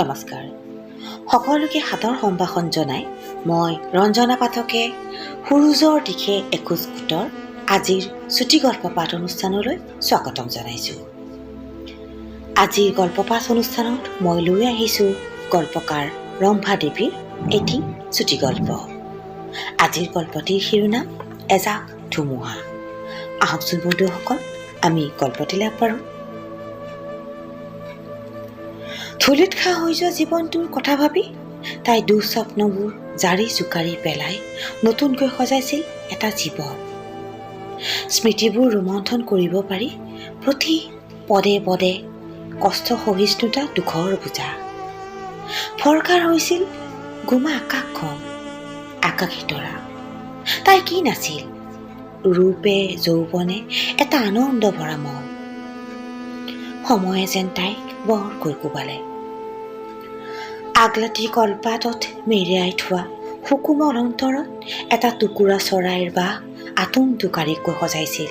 নমস্কাৰ, সকলোকে সাদৰ সম্ভাষণ জনাই মই ৰঞ্জনা পাঠকে সূৰুযৰ দিশে এখোজ গোটৰ আজিৰ চুটি গল্প পাঠ অনুষ্ঠানলৈ স্বাগতম জনাইছোঁ। আজিৰ গল্প পাঠ অনুষ্ঠানত মই লৈ আহিছোঁ গল্পকাৰ ৰম্ভা দেৱীৰ এটি চুটি গল্প। আজিৰ গল্পটিৰ শিৰোনাম এজাক ধুমুহা। আহকচোন বন্ধুসকল, আমি গল্পটিলৈ আগবাঢ়োঁ। ধূলিত খা হৈ যোৱা জীৱনটোৰ কথা ভাবি তাই দুঃস্বপ্নবোৰ জাৰি জোকাৰি পেলাই নতুনকৈ সজাইছিল এটা জীৱন। স্মৃতিবোৰ ৰোমন্থন কৰিব পাৰি প্ৰতি পদে পদে কষ্ট সহিষ্ণুতা দুখৰ বোজা। ফৰকাৰ হৈছিল গোমা আকাশখন, আকাশী তৰা। তাই কি নাছিল? ৰূপে যৌৱনে এটা আনন্দ ভৰা মন। সময়ে যেন তাইক বৰকৈ কোবালে। আগলাতি কলপাতত মেৰিয়াই থোৱা সুকোমল অন্তৰত এটা টুকুৰা চৰাইৰ বাহ আটোম টোকাৰিকৈ সজাইছিল।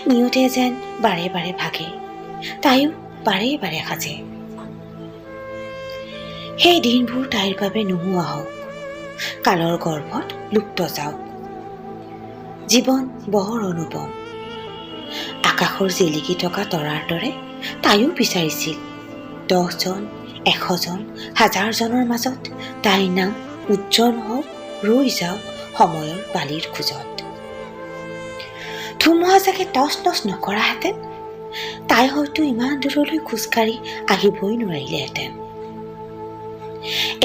নিয়তে যেন বাৰে বাৰে ভাগে, তাইও বাৰে বাৰে সাজে। সেই দিনবোৰ তাইৰ বাবে নোহোৱা হওক, কালৰ গৰ্ভত লুপ্ত যাওক। জীৱন বৰ অনুপম। আকাশৰ জিলিকি থকা তৰাৰ দৰে তাইও বিচাৰিছিল 10জন, 100জন, হাজাৰজনৰ মাজত তাইৰ নাম উজ্জ্বল হওক, ৰৈ যাওক সময়ৰ বালিৰ খোজত। ধুমুহাজাকে টচ নচ নকৰাহেঁতেন তাই হয়তো ইমান দূৰলৈ খোজকাঢ়ি আহিবই নোৱাৰিলেহেঁতেন।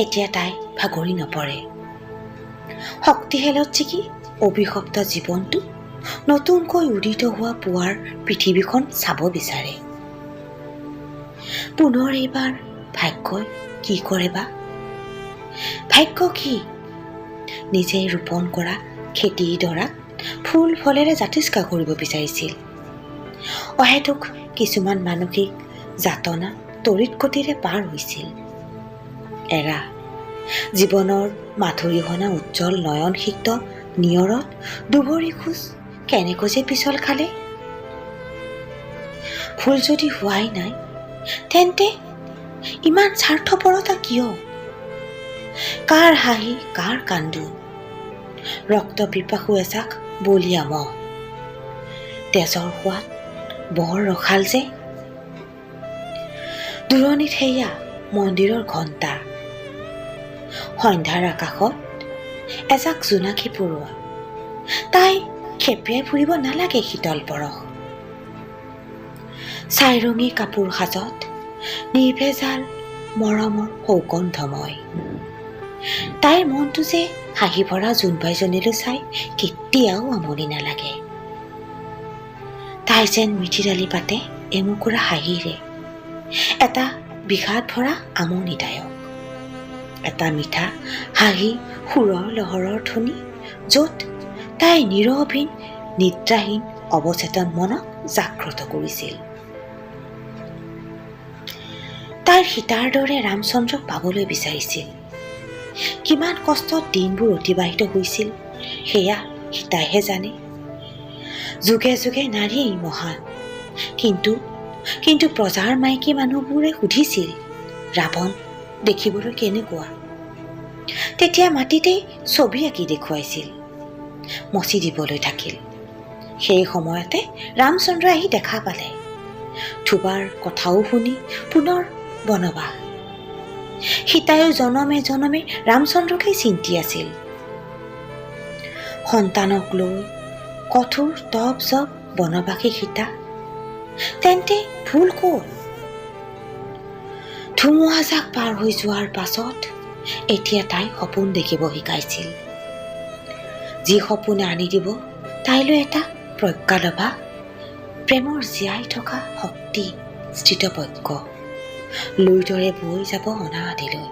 এতিয়া তাই ভাগৰি নপৰে। শক্তিশালত জিকি অভিশপ্ত জীৱনটো নতুনকৈ উদিত হোৱা পুৱাৰ পৃথিৱীখন চাব বিচাৰে। পুনৰ এইবাৰ ভাগ্যই কি কৰে বা? ভাগ্য কি? নিজে ৰোপণ কৰা খেতিডৰাত ফুল ফলেৰে জাতিষ্কাৰ কৰিব বিচাৰিছিল। অহেতুক কিছুমান মানসিক যাতনা তড়িৎ গতিৰে পাৰ হৈছিল। এৰা, জীৱনৰ মাধুৰীসনা উজ্জ্বল নয়নসিক্ত নিয়ৰত দুভৰি খোজ কেনেকৈ যে পিছল খালে। ভুল যদি হোৱাই নাই, তেন্তে ইমান স্বাৰ্থপৰতা কিয়? কাৰ হাঁহি, কাৰ কান্দোন? ৰক্ত পিপাসু এজাক বলীয়া মহ, তেজৰ সোৱাদ বৰ ৰসাল যে। দূৰণিত সেয়া মন্দিৰৰ ঘণ্টা, সন্ধ্যাৰ আকাশত এজাক জোনাকী পৰুৱা। তাই খেপিয়াই ফুৰিব নালাগে শীতল পৰশ। ছাইৰঙী কাপোৰ সাজত নিৰ্ভেজাল মৰমৰ সৌগন্ধময় তাইৰ মনটো যে হাঁহি ভৰা জোনবাইজনীলৈ চাই কেতিয়াও আমনি নালাগে। তাই যেন মিঠি দালি পাতে এমুকুৰা হাঁহিৰে, এটা বিষাদ ভৰা আমনিদায়ক, এটা মিঠা হাঁহি সুৰৰ লহৰৰ ধ্বনি, য'ত তাই নীৰৱহীন নিদ্ৰাহীন অৱচেতন মনক জাগ্ৰত কৰিছিল। তাইৰ সীতাৰ দৰে ৰামচন্দ্ৰক পাবলৈ বিচাৰিছিল। কিমান কষ্টত দিনবোৰ অতিবাহিত হৈছিল সেয়া সীতাইহে জানে। যুগে যুগে নাৰীয়েই মহান, কিন্তু কিন্তু প্ৰজাৰ মাইকী মানুহবোৰে সুধিছিল, ৰাৱণ দেখিবলৈ কেনেকুৱা? তেতিয়া মাটিতেই ছবি আঁকি দেখুৱাইছিল, মচি দিবলৈ থাকিল। সেই সময়তে ৰামচন্দ্ৰ আহি দেখা পালে। ধোবাৰ কথাও শুনি পুনৰ বনবাস। সীতায়ো জনমে জনমে ৰামচন্দ্ৰকেই চিন্তি আছিল। সন্তানক লৈ কঠোৰ তপ জপ বনবাসী সীতা, তেন্তে ভুল ক'ত? ধুমুহাজাক পাৰ হৈ যোৱাৰ পাছত এতিয়া তাই সপোন দেখিব শিকাইছিল, যি সপোনে আনি দিব তাইলৈ এটা প্ৰজ্ঞালভা প্ৰেমৰ জীয়াই থকা শক্তি স্থিতপজ্ঞ লুইতৰে বৈ যাব অনাদিলৈ।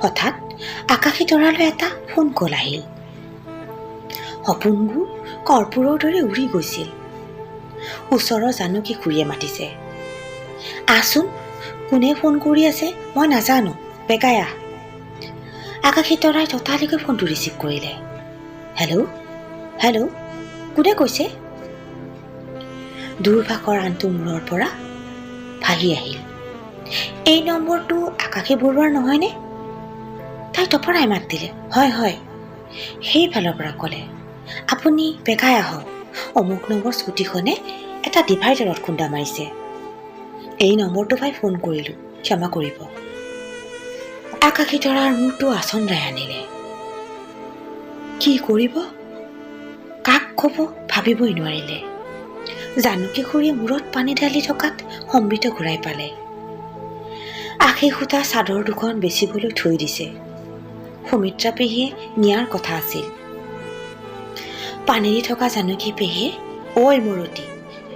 হঠাৎ আকাশী তৰালৈ এটা ফোন কল আহিল। সপোনবোৰ কৰ্পূৰৰ দৰে উৰি গৈছিল। ওচৰৰ জানকী খুৰীয়ে মাতিছে, আহচোন, কোনে ফোন কৰি আছে মই নাজানো, বেগাই আহ। আকাশী তৰাই ততালিকৈ ফোনটো ৰিচিভ কৰিলে। হেল্ল' হেল্ল', কোনে কৈছে? দূৰভাষৰ আনটো মূৰৰ পৰা ভাহি আহিল, এই নম্বৰটো আকাশী বৰুৱাৰ নহয়নে? তাই তপৰাই মাত দিলে, হয় হয়। সেইফালৰ পৰা ক'লে, আপুনি বেগাই আহক, অমুক নম্বৰ স্কুটিখনে এটা ডিভাইডাৰত খুন্দা মাৰিছে। এই নম্বৰটো পাই ফোন কৰিলোঁ, ক্ষমা কৰিব। আকাশী তৰাৰ মূৰটো আচন্দ্ৰাই আনিলে। কি কৰিব, কাক ক'ব ভাবিবই নোৱাৰিলে। জানকী খুৰীয়ে মূৰত পানী ঢালি থকাত সম্বিত ঘূৰাই পালে। 80 সূতা চাদৰ দুখন বেচিবলৈ থৈ দিছে। সুমিত্ৰা পেহীয়ে নিয়াৰ কথা আছিল। পানী দি থকা জানকী পেহীয়ে, ঐ মৰতী,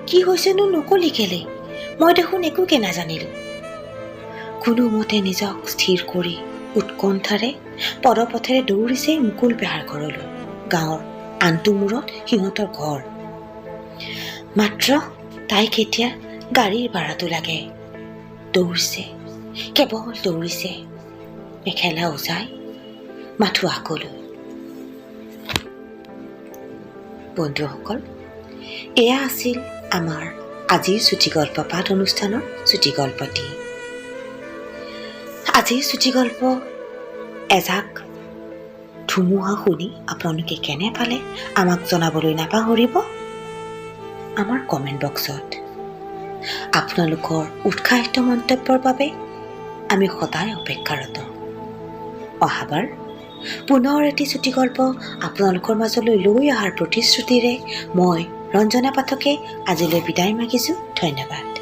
কি হৈছেনো নকলি কেলে? মই দেখোন একোকে নাজানিলোঁ। কোনোমতে নিজক স্থিৰ কৰি উৎকণ্ঠাৰে পদপথেৰে দৌৰিছে মুকুল পেহাৰ ঘৰলৈ। গাঁৱৰ আনটো মূৰত সিহঁতৰ ঘৰ। মাত্ৰ তাইক এতিয়া গাড়ীৰ ভাড়াটো লাগে। দৌৰিছে, কেৱল দৌৰিছে, মেখেলা উজাই মাথো আগলৈ। বন্ধুসকল, এয়া আছিল আমাৰ আজিৰ চুটিগল্প পাঠ অনুষ্ঠানৰ চুটিগল্পটি। আজিৰ চুটিগল্প এজাক ধুমুহা শুনি আপোনালোকে কেনে পালে আমাক জনাবলৈ নাপাহৰিব আমাৰ কমেণ্ট বক্সত। আপোনালোকৰ উৎসাহিত মন্তব্যৰ বাবে আমি সদায় অপেক্ষাৰত। অহাবাৰ পুনৰ এটি চুটিগল্প আপোনালোকৰ মাজলৈ লৈ অহাৰ প্ৰতিশ্ৰুতিৰে মই ৰঞ্জনা পাঠকে আজিলৈ বিদায় মাগিছোঁ। ধন্যবাদ।